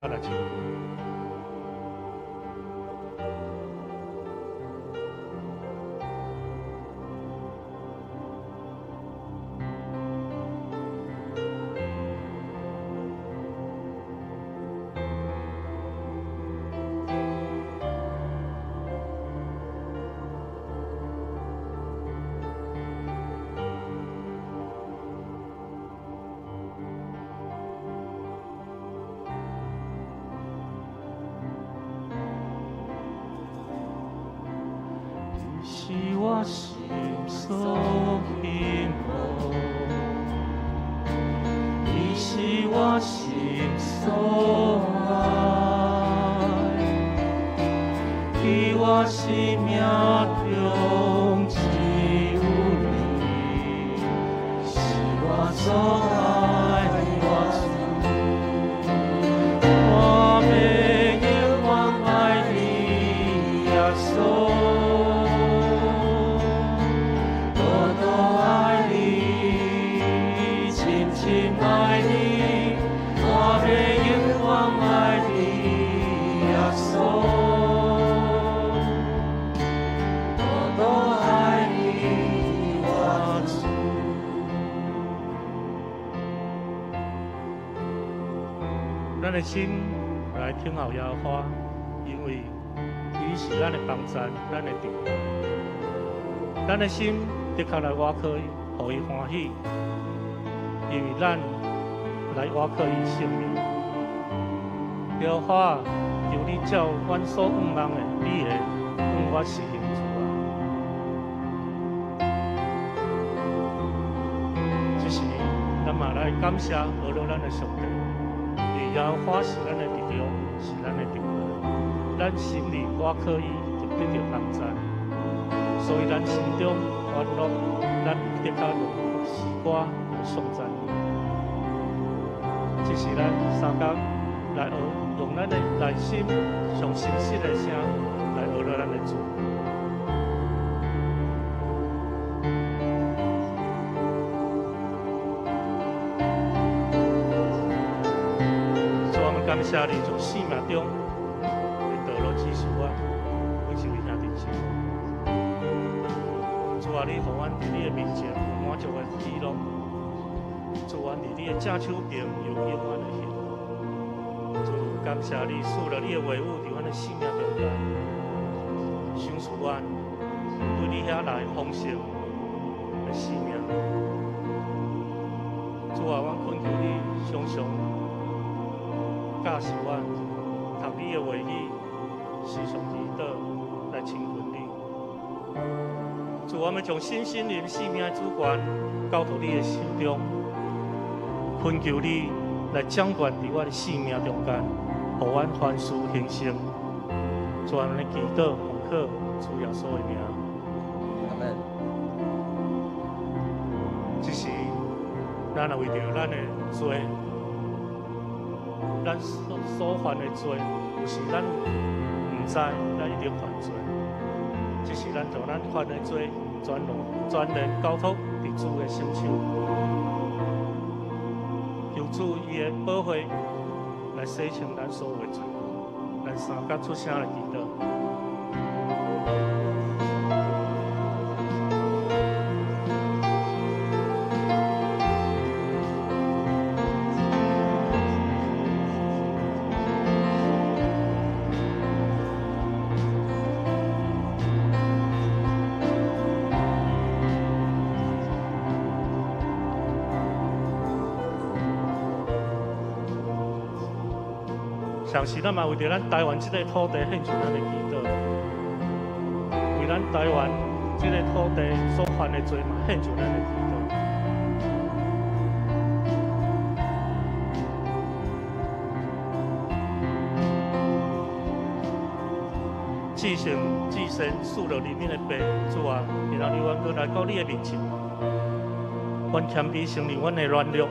來唱。是我心所希望，伊是我心所爱，伫我生命中只有你，是我所爱的我主，我欲永远爱你耶稣。咱的心來聽候耶和華，因為伊是咱的幫贊，咱的盾牌。咱的心的確來倚靠伊，予伊歡喜，因為咱來倚靠伊性命。耶和華，求你照阮所向望的，你會向我施行慈愛。這時，咱嘛來感謝阿羅咱的上帝。耶和華是咱的力量，是咱的盾牌。咱心裡倚靠伊，就得著幫贊。所以咱心中歡樂，咱的確用詩歌來頌讚伊。這是咱三工來學，用咱的內心上誠實的聲來學著咱的主。感謝你從生命中的道路指示阮，每一位兄弟姊妹。主啊，你予阮佇你的面前有滿足的喜樂。主啊，佇你的正手邊有永遠的幸福。主，感謝你賜了你的話語佇阮的生命中間，賞賜阮對你遐來豐盛的生命。主啊，阮懇求你常常教示阮，讀你的話語，時常祈禱來親近你。主，我們將身心靈、性命的主權交託你的手中，懇求你來掌權佇我的生命中間，予阮凡事興盛。主，我們祈禱奉靠主耶穌的名。阿門。這時，咱也為著咱的罪，咱所犯的罪，有時咱毋知，咱一直犯罪。這時咱將咱犯的罪全攏全然交託佇主的聖手，求主伊的寶血來洗清咱所有的罪。咱三甲出聲來祈禱。同時，咱嘛為著咱台灣這個土地獻上咱的祈禱，為咱台灣這個土地所犯的罪嘛獻上咱的祈禱。至聖至聖賜落人民的父，主啊，今仔日阮閣來到你的面前，阮謙卑承認阮的軟弱，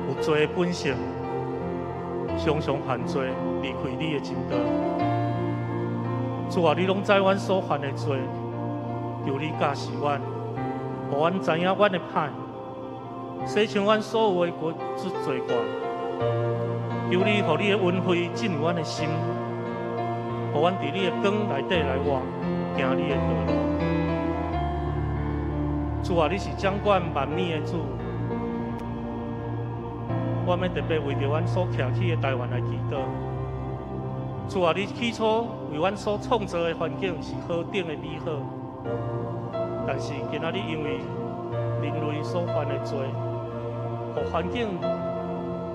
有罪的本性。常常犯罪，離開你的真道。主啊，你攏知阮所犯的罪，求你教示阮，予阮知影阮的歹，洗清阮所有的過罪過。求你予你的恩惠進入阮的心，予阮佇你的光內底來活，行你的道路。主啊，你是掌管萬物的主，我欲特別為著阮所徛起的台灣來祈禱。主啊，你起初為阮所創造的環境是何等的美好，但是今仔日因為人類所犯的罪，予環境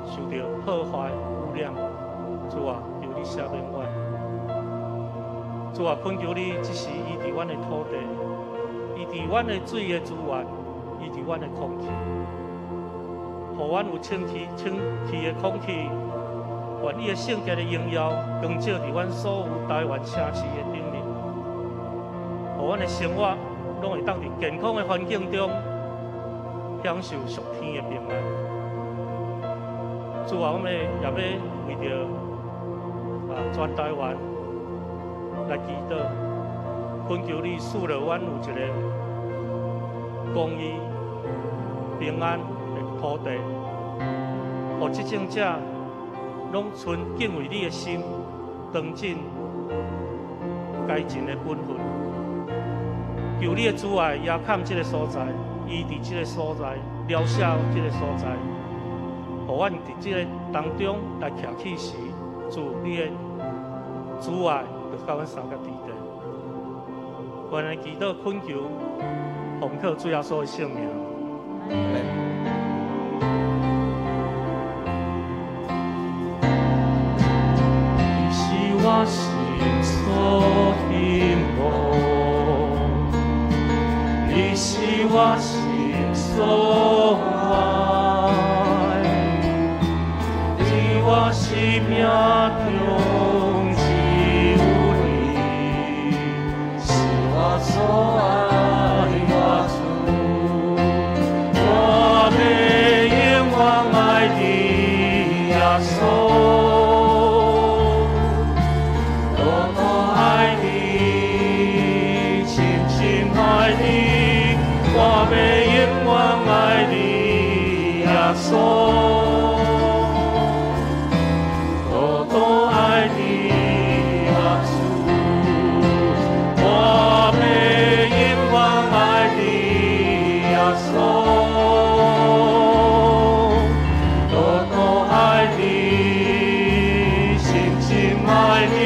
受著破壞污染。主啊，求你赦免阮。主啊，懇求你這時醫治阮的土地，醫治阮的水的資源，醫治阮的空氣，予阮有清氣、清氣的空氣。願伊的聖潔的榮耀光照佇阮所有台灣城市的頂面，予阮的生活攏會當佇健康的環境中享受屬天的平安。主啊，我們也欲為著全台灣來祈禱，懇求你賜予阮有一个公義、平安的土地，予執政者攏存敬畏你的心，當盡該盡的本分。求你的慈愛壓看這个所在，醫治這个所在，療癒這个所在，予阮佇這个當中來徛起時，主你的慈愛就佮阮相佮佇底。阮來祈禱懇求，奉靠主耶穌的聖名。你是我心所欣慕，你是我心所愛，佇我生命中只有你，是我所愛我主，我欲永遠愛你耶穌。多多愛你，深深愛你，我欲永遠愛你耶穌。多多愛你我主，我欲永遠愛你耶穌。多多愛你，深深愛你，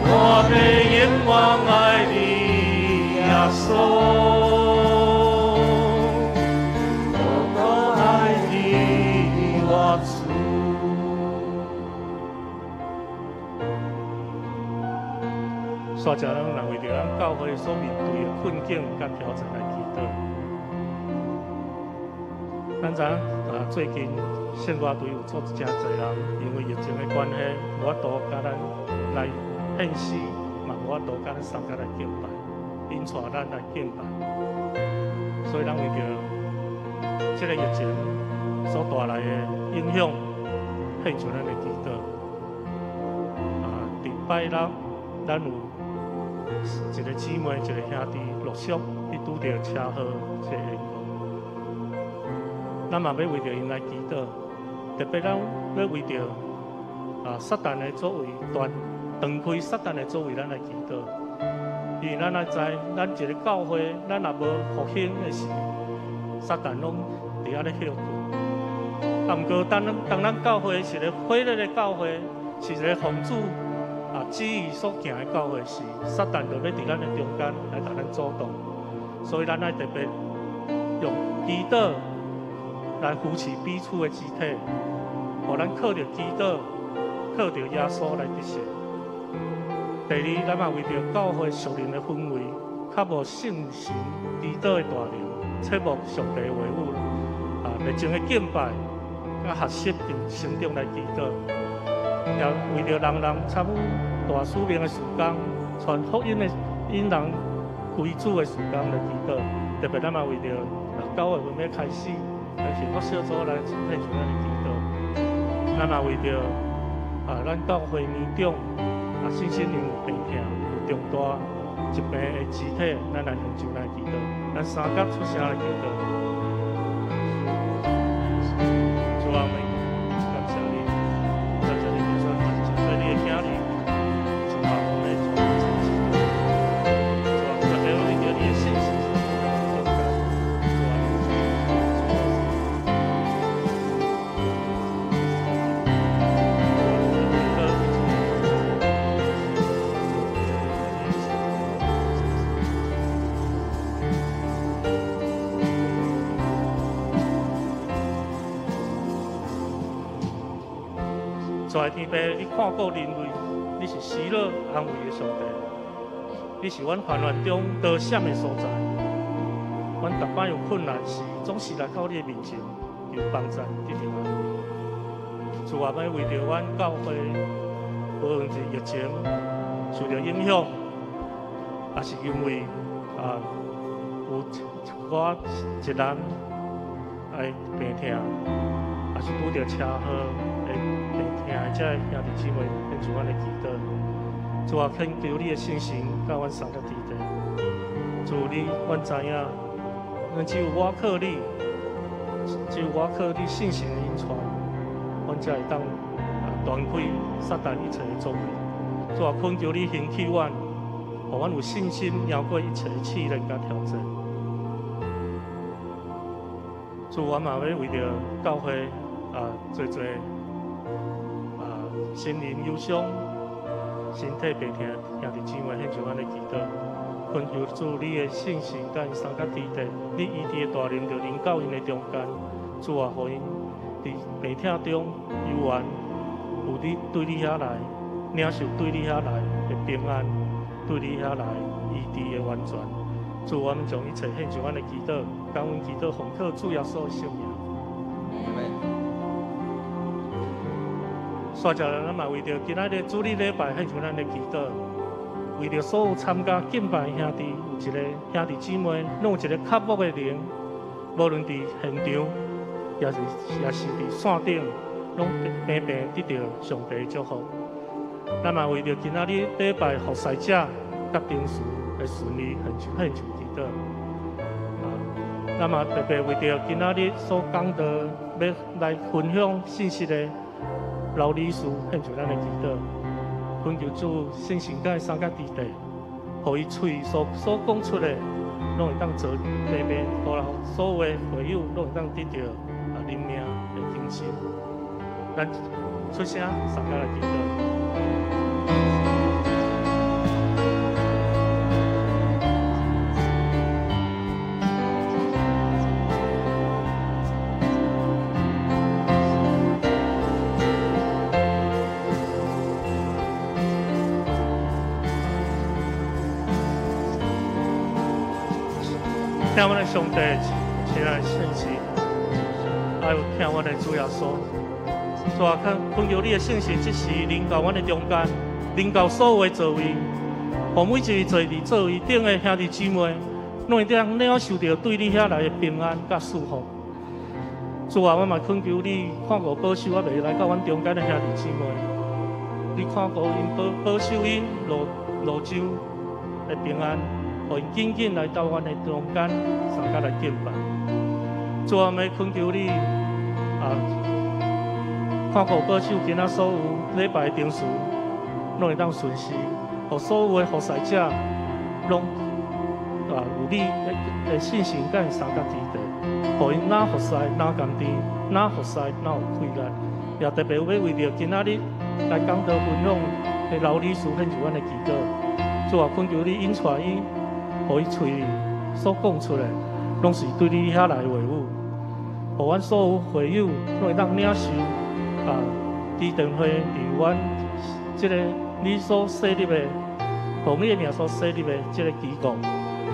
我欲永遠愛你耶穌。多多愛你我主。煞者咱若為著咱教會所面對的困境佮挑戰來祈禱。咱知影啊，最近聖歌隊有足誠濟人，因為疫情的關係，無法度佮咱來獻詩，嘛無法度佮咱相佮來敬拜，𪜶帶咱來敬拜。所以咱為著這个疫情所帶來的影響，獻上咱的祈禱。啊，佇拜六，咱有一个姊妹，一个兄弟陸續去拄著車禍這個緣故，咱嘛欲為著𪜶來祈禱，特別咱欲為著撒旦的作為，斷斷開撒旦的作為，咱來祈禱。因為咱愛知，咱一个教會，咱若無復興的時，撒旦攏佇遐咧歇睏。啊，毋過當咱教會是一个火熱的教會，是一个奉主旨意所行的教會時，撒旦就欲佇咱的中間來共咱阻擋，所以咱愛特別用祈禱來扶持彼此的肢體，予咱靠著祈禱，靠著耶穌來得勝。第二，咱嘛為著教會屬靈的氛圍，較無聖神祈禱的大能，切慕上帝的話語，熱情的敬拜，佮學習成長來祈禱。也為著人人參與大使命的事工，傳福音的引人歸主的事工來祈禱。特別咱嘛為著9月份欲開始，來幸福小組來獻上咱的祈禱。咱嘛為著咱教會年長身心靈有病痛、有重大疾病的肢體，咱來獻上來祈禱。咱三甲出聲來祈禱。主啊，我們感謝你，在天父，你看顧人類，你是喜樂安慰的上帝，你是阮患難中躲閃的所在。阮逐擺有困難時，總是來到你的面前求幫助，得著安慰。主啊，欲為著阮教會，無論是疫情受著影響，抑是因為有一寡一人愛病痛，抑是拄著車禍會病痛的這兄弟姊妹，獻上阮的祈禱。主啊，懇求你的聖神佮阮相佮佇咧。主你，阮知影，阮只有倚靠你，只有倚靠你聖神的引帶，阮才會當斷開撒旦一切的作為。主啊，懇求你興起阮，予阮有信心贏過一切的試煉佮挑戰。主，阮嘛欲為著教會濟濟心靈憂傷、身體病痛兄弟姊妹獻上阮的祈禱。懇求主你的聖神佮𪜶相佮佇咧，你醫治的大能就臨到𪜶的中間。主啊，予𪜶佇病痛中猶原有你對你遐來，領受對你遐來的平安，對你遐來醫治的完全。主，我們將一切獻上阮的祈禱，感恩祈禱奉靠主耶穌的聖名。煞來，咱嘛為著今仔日主日禮拜獻上咱的祈禱，為著所有參加敬拜的兄弟，有一個兄弟姊妹，攏有一個渴慕的靈，無論佇現場，抑是佇線頂，攏平平得著上帝的祝福。咱嘛為著今仔日禮拜服侍者佮程序的順利獻上祈禱。咱嘛特別為著今仔日所講道欲來分享信息的老理事獻上咱的祈禱，懇求主聖神佮伊相佮佇咧，予伊喙所講出的，攏會當做平平，予人所有的會友攏會當得著靈命的更新。咱出聲，相佮來祈禱。聽阮的上帝，親愛的聖神，還有聽阮的主耶穌，主啊，懇求你的聖神，這時臨到阮的中間，臨到所有的座位，予每一位坐佇座位頂的兄弟姊妹，攏會當領受著對你遐來的平安佮祝福。主啊，我嘛懇求你看顧保守猶未來到阮中間的兄弟姊妹，你看顧𪜶保守𪜶路上的平安。予𪜶緊緊來到阮的中間，相佮來敬拜。主啊，欲懇求你看顧保守今仔所有禮拜的程序，攏會當順遂，予所有的服侍者攏有你的信心佮𪜶相佮佇咧，予𪜶若服侍若甘甜，若服侍若有氣力。也特別欲為著今仔日來講道分享的老理事獻上阮的祈禱。主啊，懇求你引帶伊。予伊喙所講出來，攏是對你遐來的話語，予阮所有會友攏會當領受基甸會佇阮這個你所設立的，奉你的名所設立的這個機構，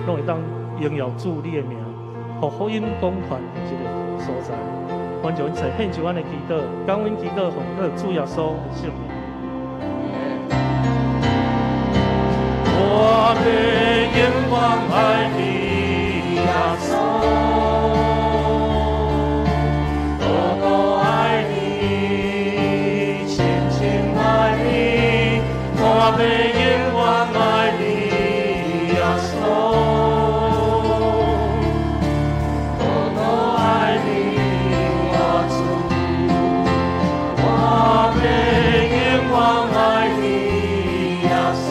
攏會當榮耀主你的名，予福音廣傳的這個所在。阮將一切獻上阮的祈禱，感恩祈禱奉靠主耶穌的聖名。我欲永遠愛你耶穌，多多愛你，深深愛你，我欲永遠愛你耶穌，多多愛你我主，我欲永遠愛你耶穌。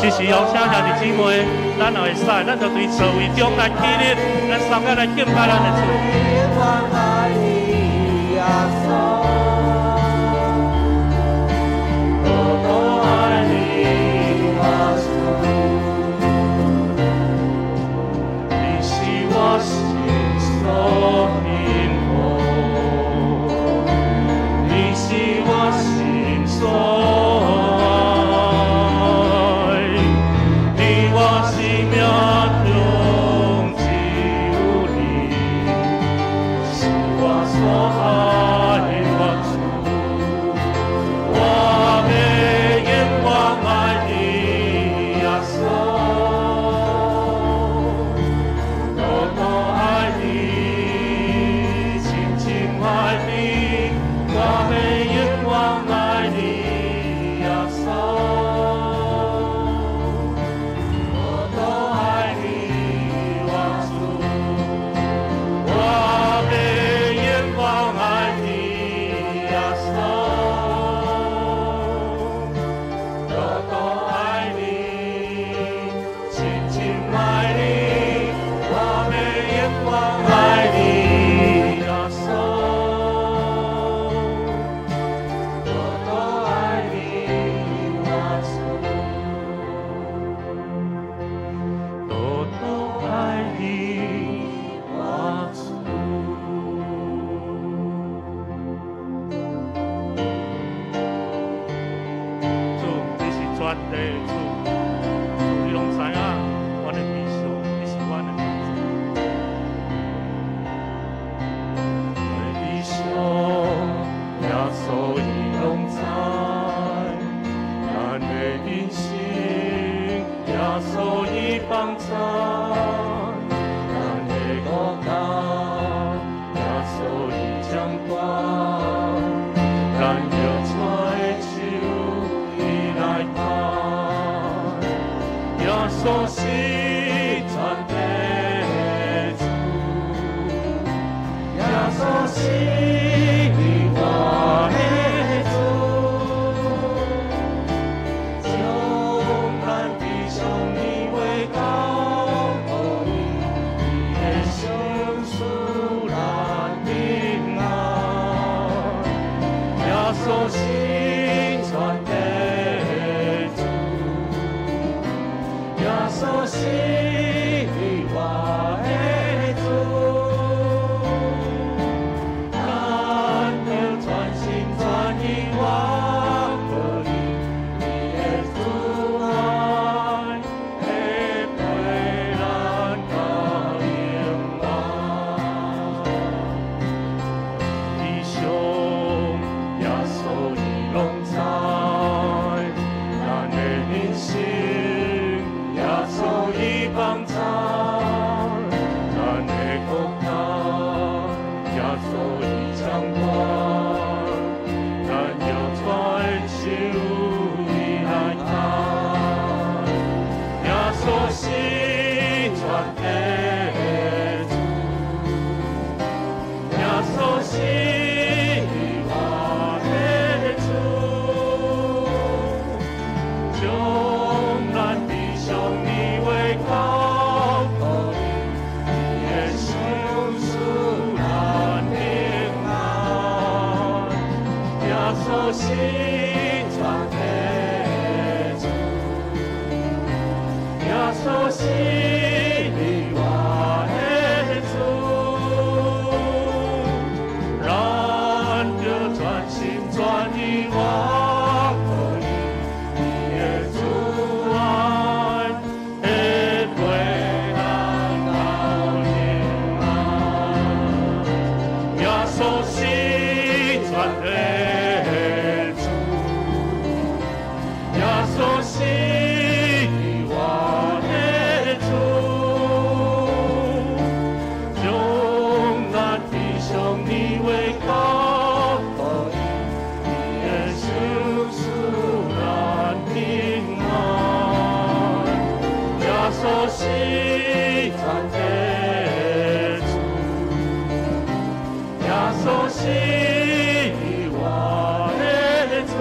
這時邀請兄弟姊妹，咱若會使，咱就對座位中來起立，咱相佮來敬拜咱的主。你是我心所幸福。穌伊攏知，咱的人生，耶穌伊幫贊，咱的國家，耶穌伊掌管，咱搖出的手，伊來牽，耶穌是全地的主，耶穌是我的主，將咱地上的話交予伊，伊會賞賜咱平安。耶穌是全地的主，耶穌是我的主，咱著全心全意倚靠伊，伊的慈愛會陪咱到永遠。地上耶穌伊攏知，咱的人生耶穌伊幫贊，咱的國家耶穌伊掌管，咱搖出的手伊來牽，耶穌是全地的主，耶穌是我的主，將咱地上的話交予伊，伊會賞賜咱平安。耶穌是全地的主，耶穌是我的主，咱著全心全意倚靠伊，伊的慈愛會陪咱到永遠。耶穌是全地的主，耶穌是我的主，將咱地上的話交予伊，伊會賞賜咱平安。耶穌是全地的主，耶穌是我的主，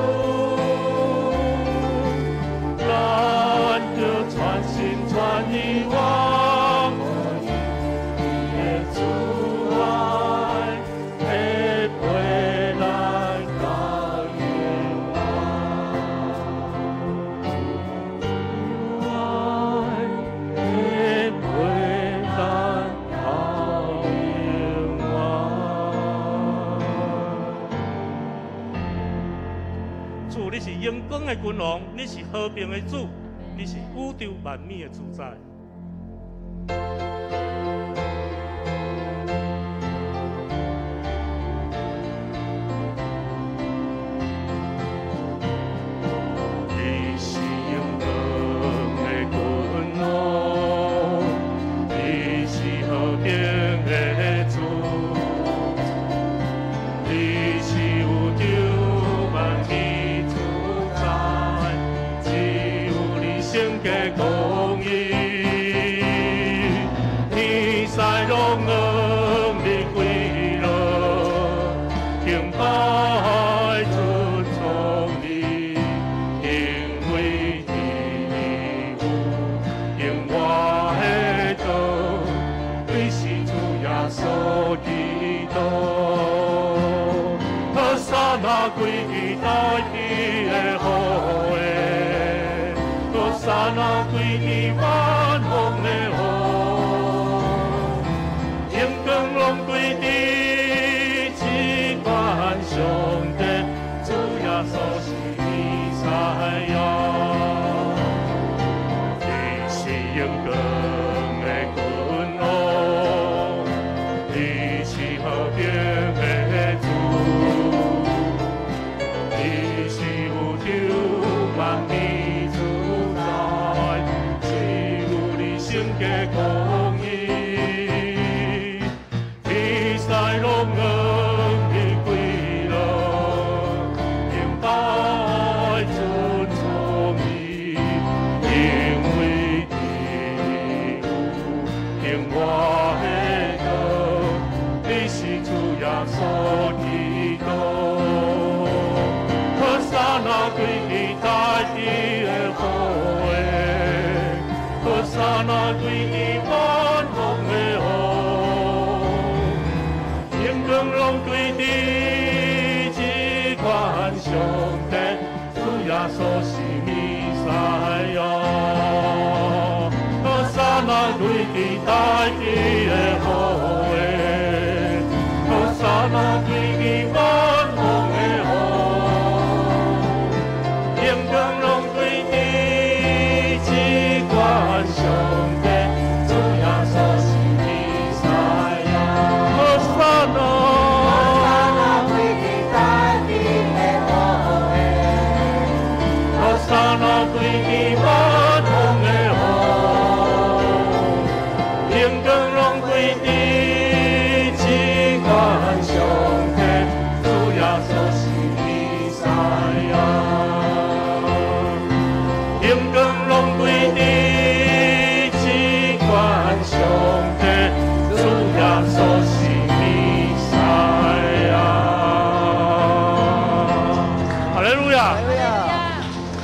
咱著全心全意倚靠伊，伊的慈愛會陪咱到永遠。愛會陪咱到永遠。主，你是榮光的君王，你是和平的主，你是宇宙萬物的主宰。你是榮光的君王，你是和平的主，你是宇宙萬物主宰，只有你聖潔公義，天使攏向你跪落，敬拜尊崇你，因為你有永活的道，你是主耶穌基督。和散那歸大地的好的，和散那歸萬王的王，榮光攏歸佇至高上帝，主耶穌是彌賽亞。你是榮光的君王，你是和平的主，冠上帝，主耶穌是彌賽亞。和散那歸佇大地的王位，和散那歸佇萬王的王，榮光攏歸佇至懸上帝，主耶穌是彌賽亞。和散那，歸佇大地的王位，和散那歸佇萬王的王，榮光攏歸佇至懸上帝，主耶穌是彌賽亞。榮光攏歸佇至懸上帝，主耶穌是彌賽亞。哈利路亞！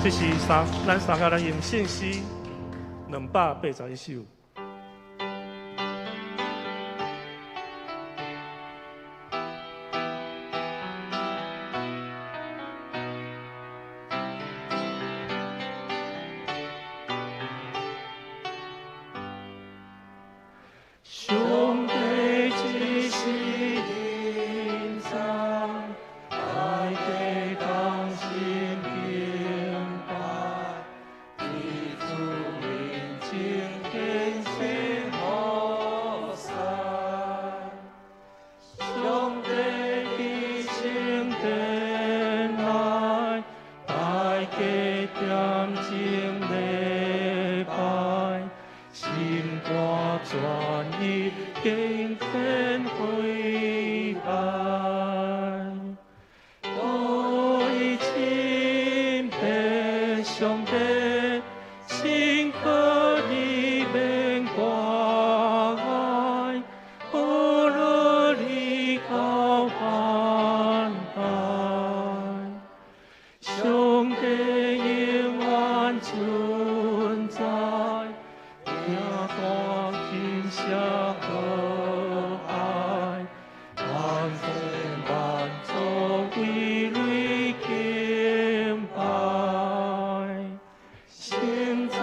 這是三，咱三個來用聖詩281首。上帝這是臨在，大家同心敬拜，佇主面前獻祭服侍。上帝佇聖殿內，大家踮鐘禮拜，心肝全意敬虔跪拜。對親爸上帝，親可你免掛礙，呵樂你到萬代。上帝永遠存在，聽大天聲和愛，萬天萬祖為你敬拜。聖哉，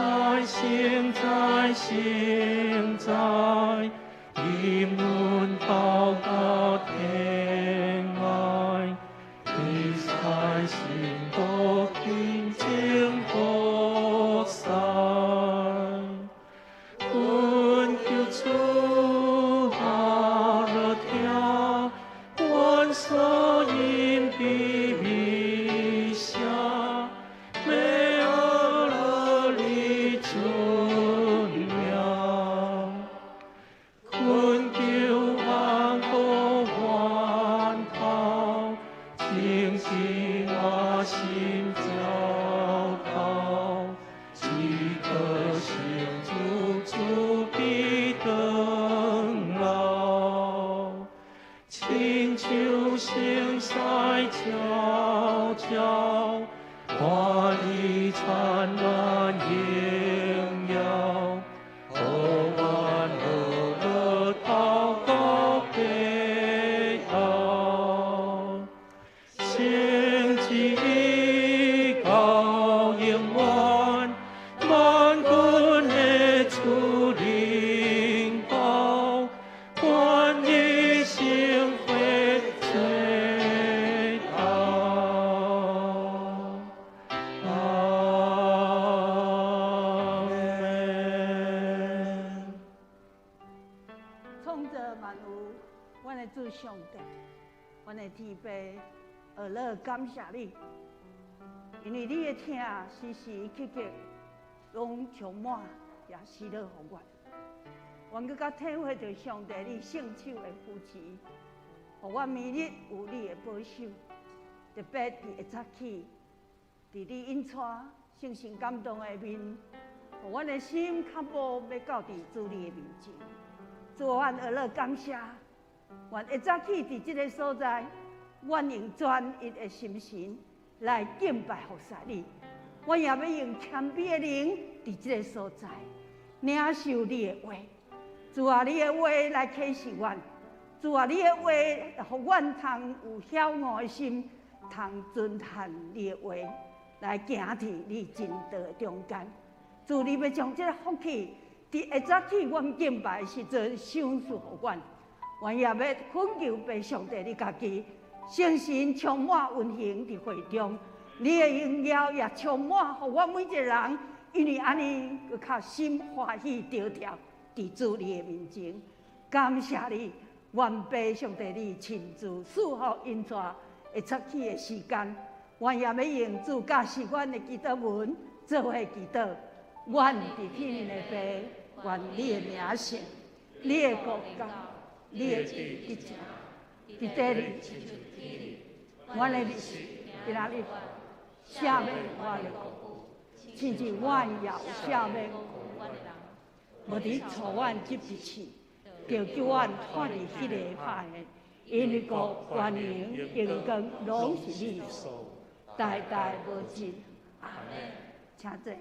聖哉，聖哉，引阮到高天愛，天使聖徒敬虔服侍。懇求主阿樂聽，願所隱秘美聲，美阿樂你尊名。懇求萬國萬頭，請聽我心交託，只可成主主必登老，親像星賽悄悄，看伊燦爛榮耀，予阮樂樂禱告白頭。聖旨到永遠，萬軍的主領導，願一生活最頭。阿門。創造萬有，阮的主上帝，阮的天父，學樂感謝你，因為你的疼時時刻刻攏充滿，也喜樂予阮。阮閣較體會著上帝你聖手的扶持，予阮每日有你的保守，特別佇下早起，佇你引帶聖神感動的面，予阮的心較無欲到佇主你的面前。主啊，阮學樂感謝，願下早起佇這个所在，阮用專一的心神來敬拜服侍你。阮也欲用謙卑的靈佇這个所在領受你的話。主啊，你的話來啟示阮。主啊，你的話予阮通有曉悟的心，通通遵行你的話，來行佇你真道的中間。主，你欲將這个福氣，佇下早起阮敬拜的時陣賞賜予阮，阮也欲懇求父上帝你家己，聖神充滿運行佇會中，你的榮耀也充滿，予阮每一个人，因為按呢，閣較心歡喜著跳佇主你的面前，感謝你，願父上帝你親自賜福恩帶下早起的時間，阮也欲用主教示阮的祈禱文做伙祈禱。願佇天的父，願你的名聖，你的國降，你的旨意成，佇地裡，阮的日食，今仔日赦免阮的過，親像阮也有赦免無佇予阮入試，著救阮脫離彼个歹的，因為國、權能、榮光，攏是你，代代無盡。阿們。請坐。